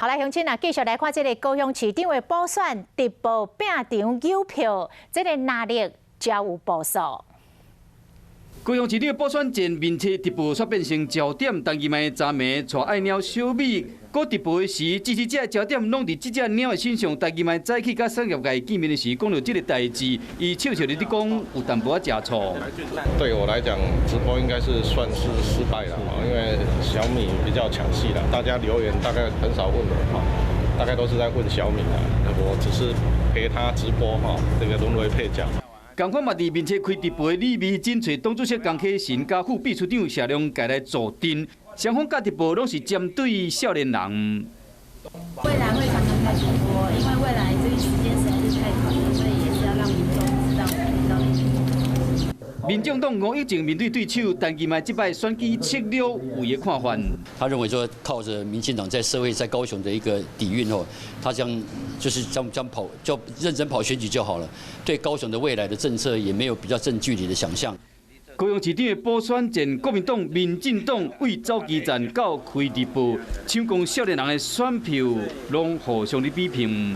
好來，鄉親啊，繼續來看這个高雄市長的補選直播拼場搝票，這个壓力才有部署。高雄市長補選戰面冊直播煞變成焦點，陳其邁昨暝帶愛貓小米，閣直播的時，支持者焦點攏佇這隻貓的身上。陳其邁早起佮產業界見面的時，講著這个代誌，伊笑笑咧講有淡薄仔食醋。對我來講，直播應該是算是失敗了，因為小米比較搶戲啦，大家留言大概很少問我哈，大概都是在問小米啦，我只是陪他直播哈，這個淪為配角。仝款嘛，佇面冊開直播的李美珍揣黨主席江啟臣佮副秘書長謝龍介來助陣，雙方佮直播攏是針對少年人。未來會常常開直播，因為未來這個時間實在是太短了，所以也是要讓民眾知道到底。民眾黨吳益政面對對手陳其邁這擺選舉策略有伊的看法。他認為說靠着民進黨在社會在高雄的一個底蘊哦，他將就是這樣跑就認真跑選舉就好了，對高雄的未來的政策也沒有比較正距離的想象。高雄市長的補選戰，國民黨、民進黨為早期戰到開直播，搶攻少年人的選票，攏互相咧比拼。